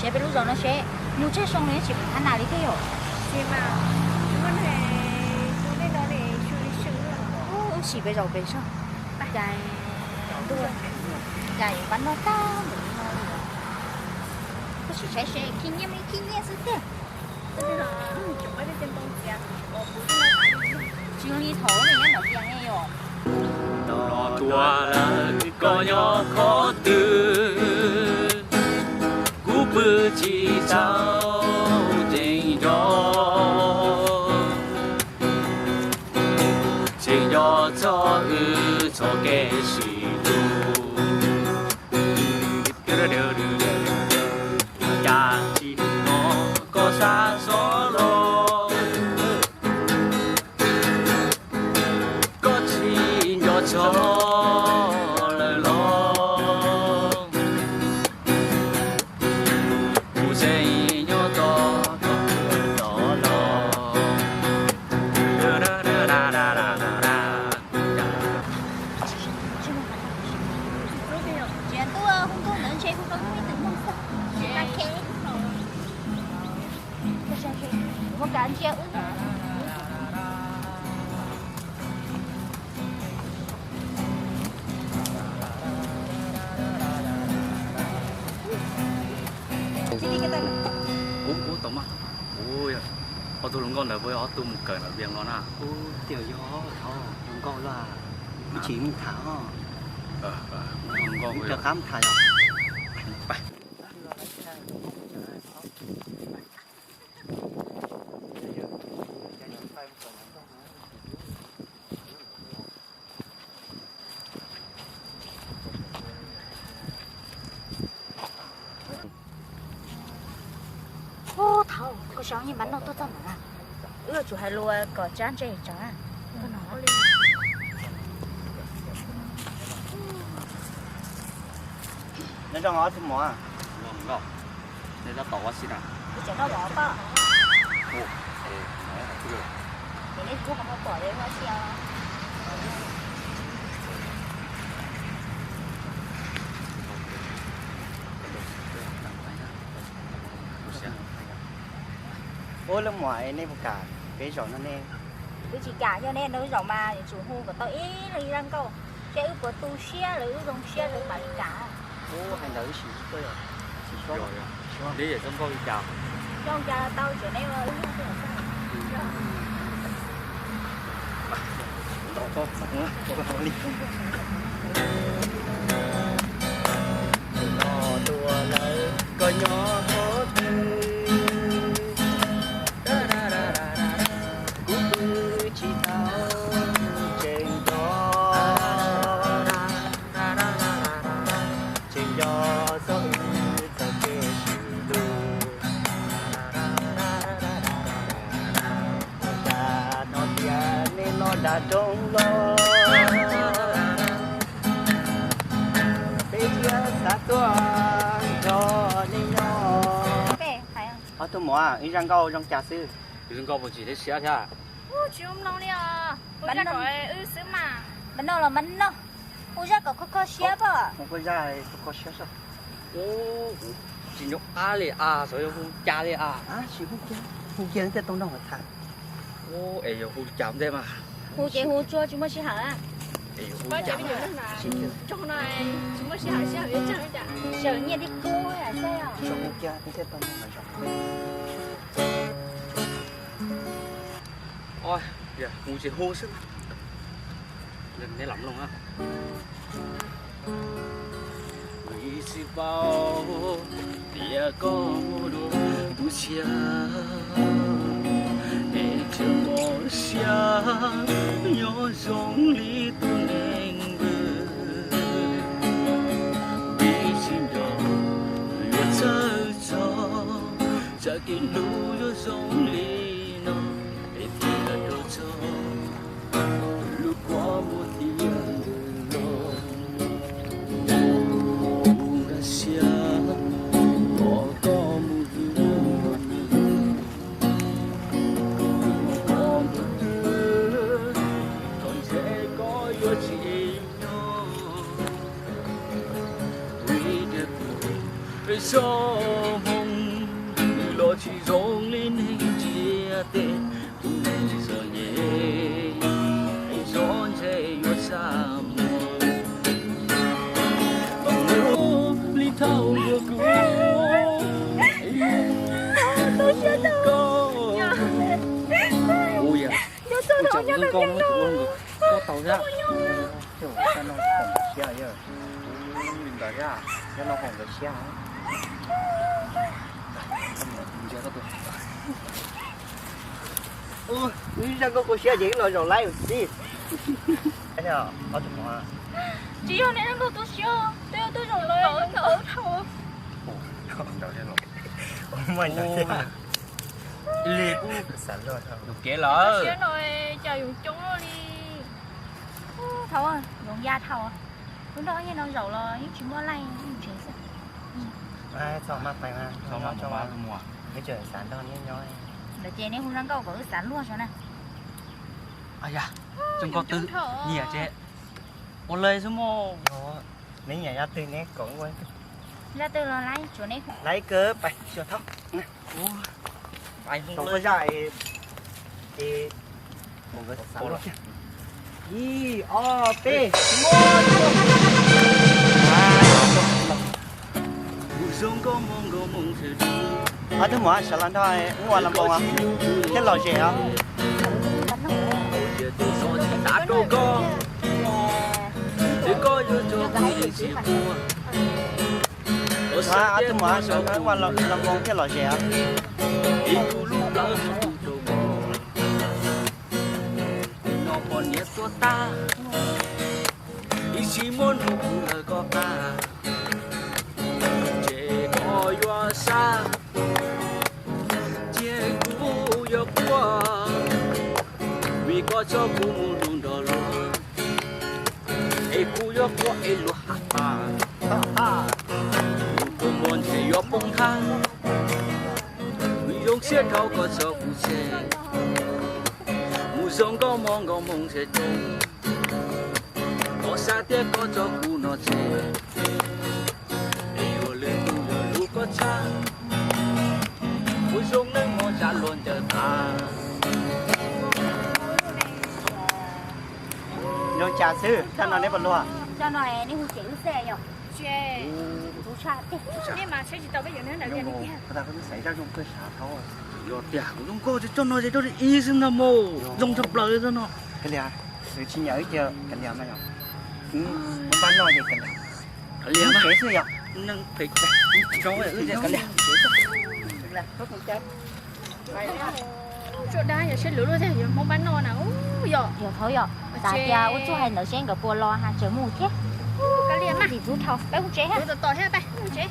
Seb peb lub zos no seb, nws tsawg xyoo li tsis pom qab nas li thiab yom. Sim peb zaum pem zog. Cas, cas yuav pab noj tag npaum li no li. Koj sim saib seb khib nyiab me khib nyiab xwb tiag. Tsis zoo li thaum nyob nram Vias ne yom. Los tuaj lawm koj nyob qhov twg, kuv pw tsis tau tseem nco, tseem nco txog wb txoj kev sib hlub. Cas tsis hnov koj sab xov los, koj tsis nco txog lawm los, kuv tseem nyob tos koj tuaj los. Ub, ub, tau mas. Ub, ob tug hluas nkauj ntawd puas yog ob tug mus kawm ntawm Vias los na? Ub, twb yog, hluas nkauj los, ib tsis mus tham os. Hluas nkauj rov qab mus tham yom. Ub, thaum koj saib yeej npaj noj tuaj txog ntawd na. Wb yuav tsum hais lus kom tsab ntse tso na. Nyob zoo ob tug muam. Nyob zoo, nej tab tom ua si na? Wb tseem noj mov poj. Ces nej kuj ho muaj pom li ua si os. Ub, leej muam, nej puas kam peb zaum nrog nej? Wb tsis kam, yog nej nrog wb zaum mas yuav tsum hu kom tau ib leeg ib zaj nkauj, seb wb puas tu siab los wb zoo siab rau mam li kam. Ub, hais ntawd wb sim tuaj yom. Li zoo nkauj li cas? Zoo cas tau tseem ne. Los tuaj lawm koj nyob qhov twg, kuv twb tsis tau tseem nco, tseem nco txog wb txoj kev sib hlub. Ua cas hnov tias nej los nram nroog los, peb thiaj xav tuaj nrog nej nyob. Ob tug muam, wb zaj nkauj zoo cas xwb? Zoo nkauj puas tsim siab thiab? Tsis zoo mloog li os. Hu zaj kom wb xwb mas. Mas noj los mas noj. Hu zaj kom kho kho siab pom. Hu zaj kho kho siab. Ub, tsis nco qab li as, xyov yog hu cas li as. Hu kiag thiaj tau nrog tham. Ub, es yog hu li cas ntej mas. Hu ces hu tsuag tsis muaj sij hawm. Es yog hu li cas mas. Tsis muaj sij hawm, sij hawm yuav tsawg li cas. Sawv nyiaj tib kub xwb. Hu kiag thiaj tau nrog tham. Hu ces hu xwb. Neb lam mloog na. Vim tsis paub tias koj muaj dua tus tshiab, es tseem mob siab nyob zoo li tus neeg vwm. Vim tsis nco yuav txawj txog, tsam kev hlub yuav zoo li no, es thiaj rau txog lub kua muag tiag los. Kuv nkag siab kom koj mus hwm tus neeg, koj mus twg, koj ntshe koj yuav tsis nyob. Vim tias kuv peb zoo hmoo Tsis zoo li neeg ntsia tes, kuv neeg txom nyem, zov ntshe yuav xa muag. Li thaum ub kuv, kuv yam, ua tau thiab. Wb zaj nkauj tu siab ces wb los zaum laib tib. Tsis yog nej zaj nkauj tu siab, twb yog twb zaum laib dhau. Li kuj xav luag tus kev lawm. Siab no cas yuav coob li. Thaum yoov ya thaum lub nroj yeej no zaum los yeej tsis muaj laij tsev xwb. Txhob maj pais, txhob maj, neb tseem xav nrog neb nyob. Ntawd ces neb hu zaj nkauj kom wb xav luag saib na. Yog, zoo nkauj twb nyiam ces ua li xwb mog. Neb nyiam zaj twg neb kom ua. Zaj twg los laib, tsuav neb hu. Laib kawg, pais xyuas thab. Pais hu zaj es, es ib, ob, peb, muab. Ob tug muam sawv los nrog wb ua las npoos thiab lom zem os. Ob tug muam sawv nrog wb ua las npoos thiab lom zem os. Ib tsis muaj nug kuv lawv koj qab, ces koj yuav sab, ces kuv yuav quaj, vim koj tso kuv mus nrog luag, es kuv yuav quaj es luag has tas, kuv npua ntshe yuav poob thaj, kuv zoo siab dhau koj tso kuv tseg, mus zoo nkauj hmo nkauj hmoo ntshe coob, koj xav tias koj tso kuv no tseg, es yuav lwm tus yuav lub koj tshab, kuv zoo neej hmo tsa luag ncaws tas. Zoo cas xwb, zaj no neb puas luag? Zaj no nej hu cem wb xwb yom. Tus tshaj tiag. Yog tiag, kuv zoo nkauj coj no ces coj li ib xwb ntag mog. Zoo tshaj plaws li zaj no. Kav liam, nws tsis nyiam wb ces kav liam mas yog. Muab npaj noj ces kav liam. Kav liam tsev xwb yom. Neeg phem, wb ces kav liam. Tsuas dag yog siab luv luaj thiab yuav Hmoob npaj noj na. Yog thaum yog xav tias ua txuj hais ntawd seb nkawd puas los has tseem mus thiab. Kav liam mas, ntxim ntxub dhau, peb mus tsev thiab. Tom thiab, peb mus tsev.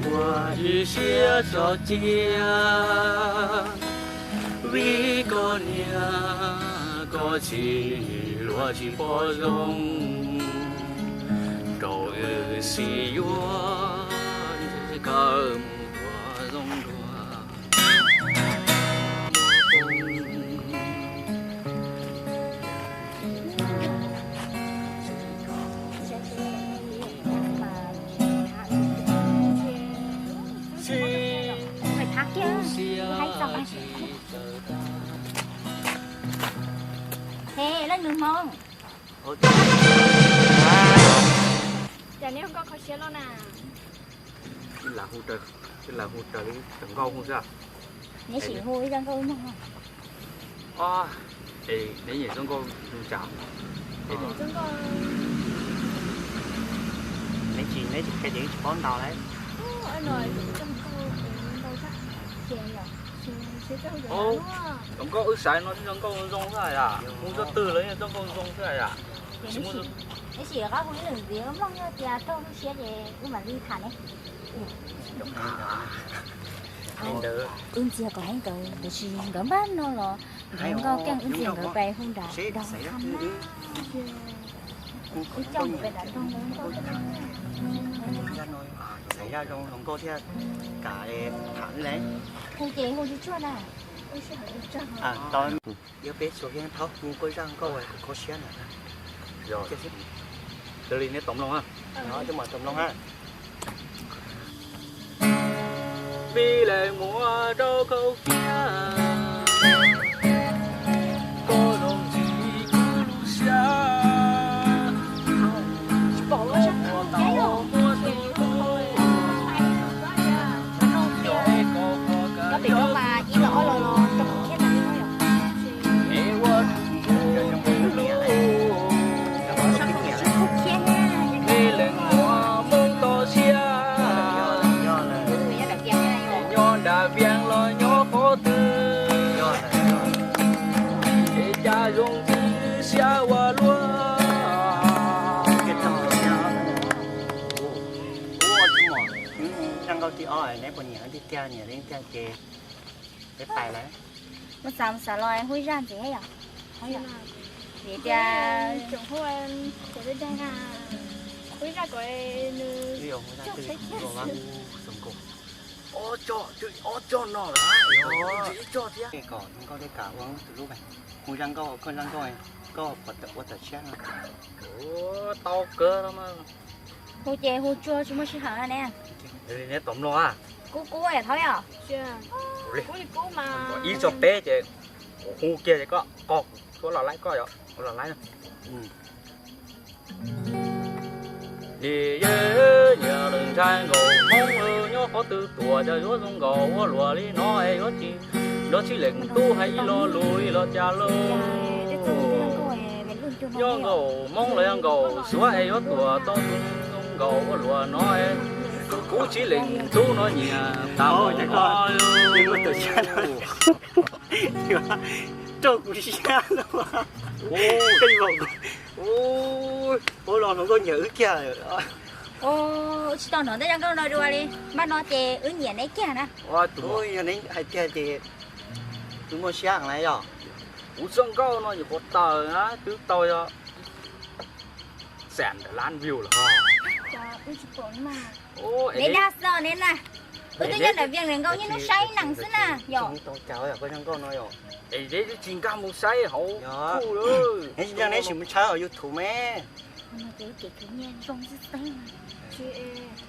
Ua ib siab tso cia, vim koj niam koj txiv luag tsis pom zoo, rau wb sib yuav kawg mus ua zoo dua. He, leej nws Hmoob. Cas neb hu nkauj kho siab loj na? Lam hu raws, lam hu raws li cov nkauj hu xwb. Neb sim hu ib zaj nkauj ib mog. Os, es neb nyiam zoo nkauj zoo cas? Neb tsis, neb tsis qhia ces tsis paub ntau lauj. Zoo nkauj wb xaiv no zoo nkauj zoo xwb yam, hu zaj twg los zoo nkauj zoo xwb yam. Neb sim qab hu ib lwm viv mloog yog tias raug lub siab ces wb mam li tham ne. Wb ntxias kom neb nkawd, tiam sis nkawd npaj no los nkawd nkauj keej, wb ntxias nkawd pais hu nram nroog tham na. Wb coj nkawd pais nram nroog nkawd nkauj. Xaiv zaj zoo nkauj thiaj kam tham wb lauj. Hu ces hu tsis tsuag na. Yog peb xyuas thiab thaub mus koj zaj nkauj kho siab na. Yog li neb tau mloog, neb tau mloog. Vij Leej muab rau khaub khiab, koj zoo ntxim kuv lub siab. Muab tau muab tus tub, yog es koj qhov kav yog, es ua tus tub lub, Vij Leej muab Hmoob toj siab. Nyob nram Vias los nyob qhov twg, es cas zoo ntxim siab ua luaj. Zaj nkauj thib ob, neb puas nyiam tiag tiag, nyiam li tiag ces peb pais lawm. Mus xav mus xav los hu zaj ntxiv yom. Vim tias, hu zaj kom nws, ob co, ob co no lawm, ib co thiab. Kom nkauj dej kam ua tus lub, hu zaj nkauj, koj zaj nkauj, koj ua tawm tshiab no. Tau kawg. Hu ces hu tsuag tsis muaj sij hawm ne. Neb tau mloog a? Kub kub yom Thaub yom. Ib txog peb ces kuv hu kiag ces koj, koj, koj los laib koj yom, los laib. Nyias leej ntshai nkaus Hmoob nyob qhov twg tuaj cov yuav zoo nkaus ua luaj li no es yuav tsis, yuav tsis lees tub hais ib lo lus li los cas lauj. Nyob nkaus Hmoob los yog nkaus Suav es yuav tuaj tau zoo nkaus ua luaj no es kuv tsis lees tub no nyias tas ua no. Rau kuv siab no. Ua los hluas nkauj nyiam wb kiag. Tsis tau hnov tej zaj nkauj no dua li, npaj no ces wb nyiam neb kiag na. Yog neb hais kiag ces wb muaj siab heev na yom. Kuv zaj nkauj no nyuam qhuav tawm na twb tau yog xees lab view lawm. Neb dag xwb neb na. Wb twb nyob nram Vias nkauj niaj hnub saib neeg xwb na yom. Es neb twb tsis nkag mus saib hauv, neb tsis mus tshawb hauv YouTube me.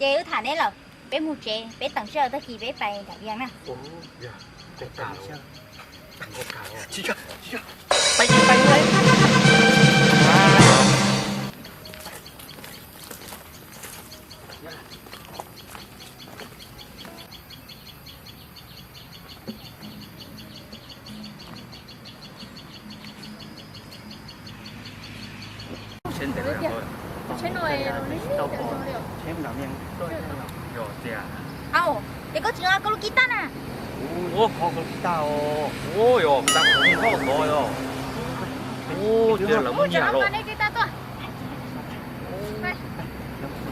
Ces wb tham neb lawm, peb mus tsev, peb teem sij hawm tag kis peb pais nram Vias na. Au, ces koj tsis nqa koj lub kib tab na? Ua, koj lub kib tab os. Ua, yog tab kuv nkauj tod yog. Ua, ces lawv muab nyiam los.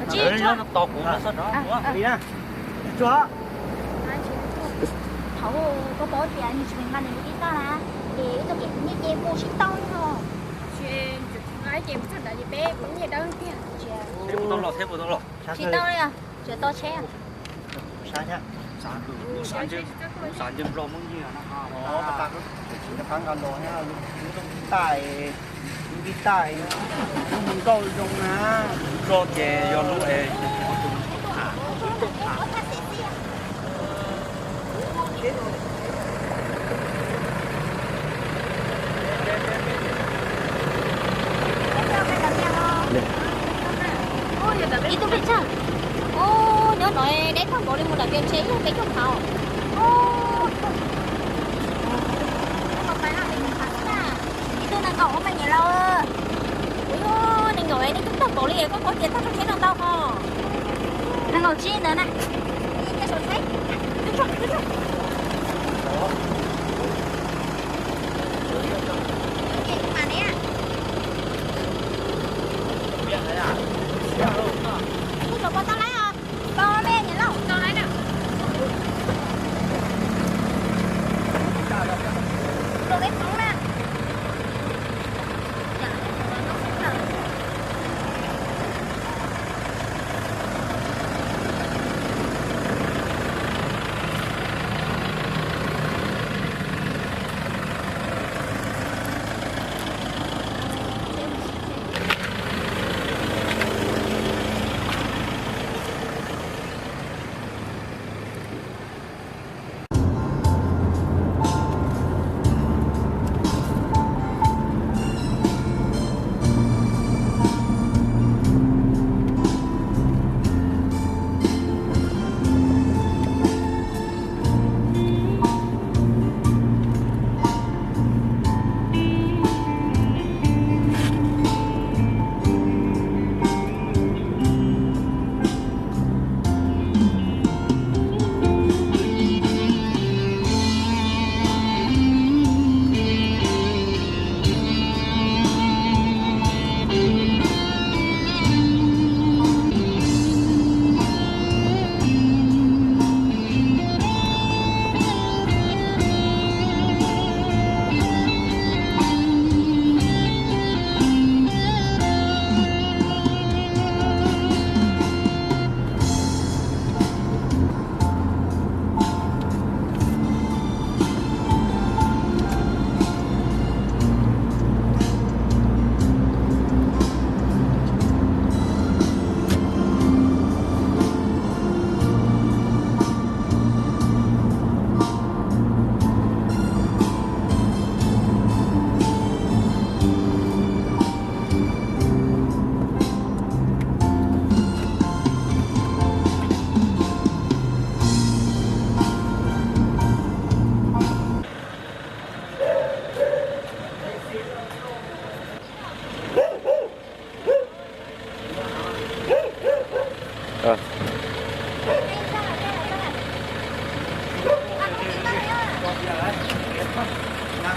Tsis, tos kuv no xwb. Thaum koj paub tias nws tsis nqa nws lub kib tab na, ces wb txoj kev khwv nyiaj ces mus tsis tau li no. Tsis tau li, tsis tau tsheb. Lub xav ntseeg Nplog muab nyiag no. Lub npib tais, lub npib tais, lub nkauj zoo na. Nplog ces yog lub es. Ib tug pes tsawg? Nyob no deb tag npaum li mus nram Vias ntshe ib leeg peb caug phav. Ib tug nees nkaum ua me nyuam laus. Ua, nees nkaum nej twb tag npaum li koj qhov tias tag tso tsheb no tau ho. Nees nkaum tsib ntawd na.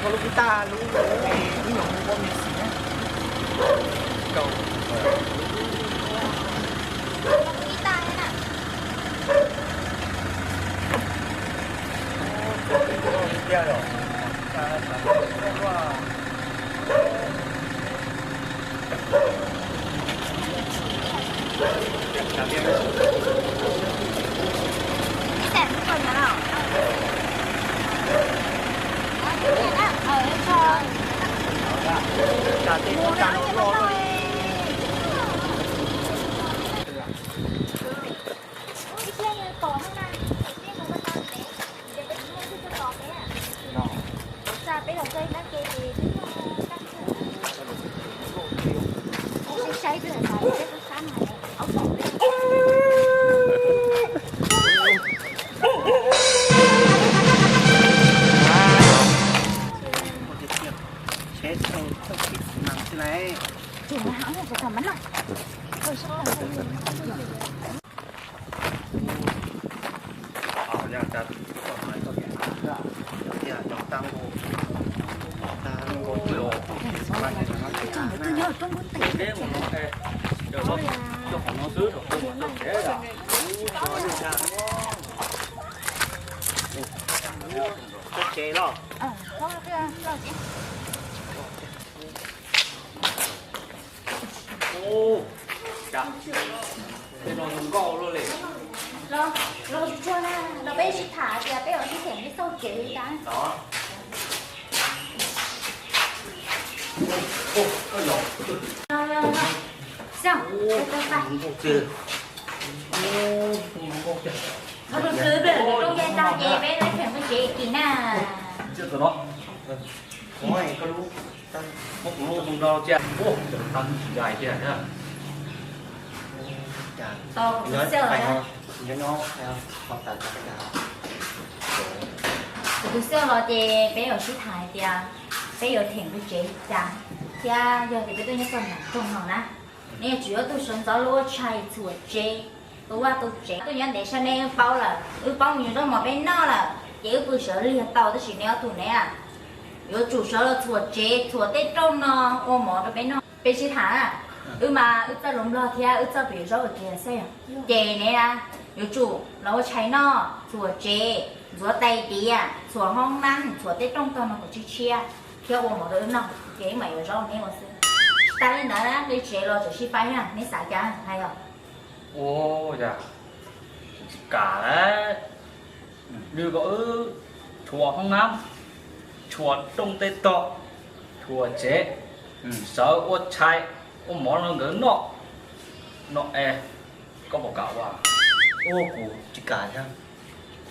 Koj lub kub taj lub me ib nyuag mus ua me xim na. Koj lub kub taj na. Tiag yom. Tsev los. Ub, cas tej no zoo nkauj luaj li. Los, los tsuag tsuag na, los peb sib tham tias peb yuav sib theem peb xauj tsev li cas. Los. Los, los, los. Xauj, peb peb pais. Ub, tus ntawd peb lawv rooj yaig tag ces peb lawv theem peb tsev kis na. Muab kuv lub, muab kuv lub tus nrau cia. Ua, cov tau tsis ncaim tiag thiab. Tau kuv tus xauj los. Kuv tus xauj los ces peb yuav sib tham hais tias peb yuav theem peb tsev li cas, thiab yog tias peb tuaj nyob txog nram nroog no na, neb yuav tsum yuav tug sawv ntxov lub ua tshais txhuam tsev, tu vaj tu tsev. Tuaj nyob ntev sab neb paub lawm, wb paub mus zaub mov peb noj lawm ces wb pw sawv liag tau, tab sis neb ob tug ne, yuav tsum sawv los txhuam tsev txhuam tej rooj no ua mov rau peb noj. Peb sib tham, wb mas wb txawj hluas nplog thiab wb txawj pem zaub ua ke xwb yom. Ces ne, yuav tsum los ua tshais noj, txhuam tsev, ntxuav tais diav, txhuam hoob nab, txhuam tej rooj tog no kom tshiab tshiab, thiab ua mov rau wb noj, ces wb mam yuav zaub neb ua xwb. Tsis tas li ntawd na, nqi tsev los tsam sib faib na, neb xav cas hais os. Ua, yog tsis kam lawm, nws kom wb txhuam hoob nab, txhuam rooj tej tog, txhuam tsev, sawv ua tshais, ua mov rau nkawd noj no es, koj puas kam ua? Ua, kuv tsis kam thiab.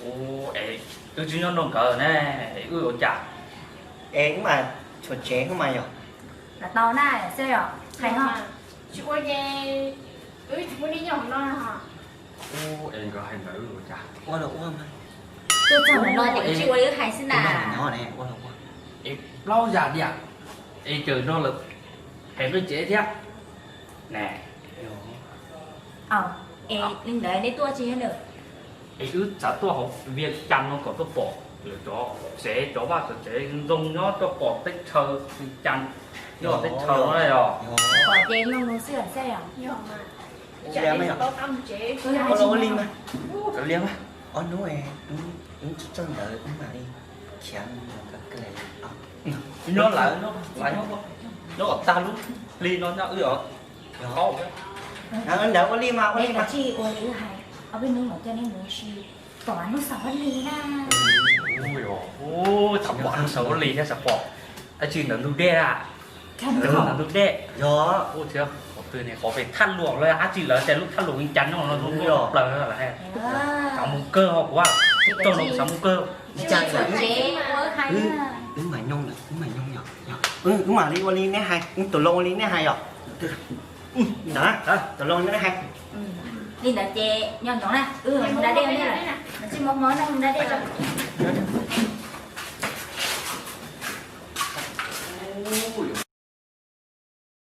Ua, es wb tsis nyob nrog nkawd ne, es wb ua cas? Es wb mas txhuam tsev wb mas yog. Lam tau na, xwb yog hais no. Tsis ua ces wb tsis muaj neej nyob hauv no. Ua, es nkawd hais nkawd wb ua cas? Ua los ua mas. Tuaj txog ntawm no ces wb tsis ua li wb hais xwb na. Nyob ne, ua los ua. Es plaub yam diam, es cawm no lawm, hais peb tsev thiab ne. Es li ntawd neb tuaj tsis yog nws. Es wb xav tuaj hauv Vias Cas no kom tuaj pom lawm cov tsev, cov vaj cov tsev zoo nyob, tuaj pom teb chaws Vias Cas, nyob teb chaws no yog. Pom ces mloog nws xwb xwb yom. Ua li mas, ob hnub wb tsis txog ntawd wb mam li khiav. Nyob lawm, nyob kom tag lub hli no nyob wb os. Ntawd ua li mas, ua li mas. Tsis ua li wb hais, ob peb hnub mam coj neb mus si, pom hnub xaus huab li na. Xav pom hnub xaus huab li thiab xav pom dab tsi ntawm ntug dej a. Ntawm ntug dej. Yog. Ua thiab qhov twg ne, qhov pem thaj luam los dab tsi lawm, ces lub thaj luam Vias Cas no los plaws lawm. Xav mus kawg ho kuv, tog no xav mus kawg. Wb mam nyoog, wb mam nyoog yog. Wb mam li ua li neb hais, wb tau loo ua li neb hais yom. Ntawd, tau loo neb hais. Li ntawd ces nyob ntsoov na, wb mus da dej ne, tsis mus hmo no mus da dej lawm.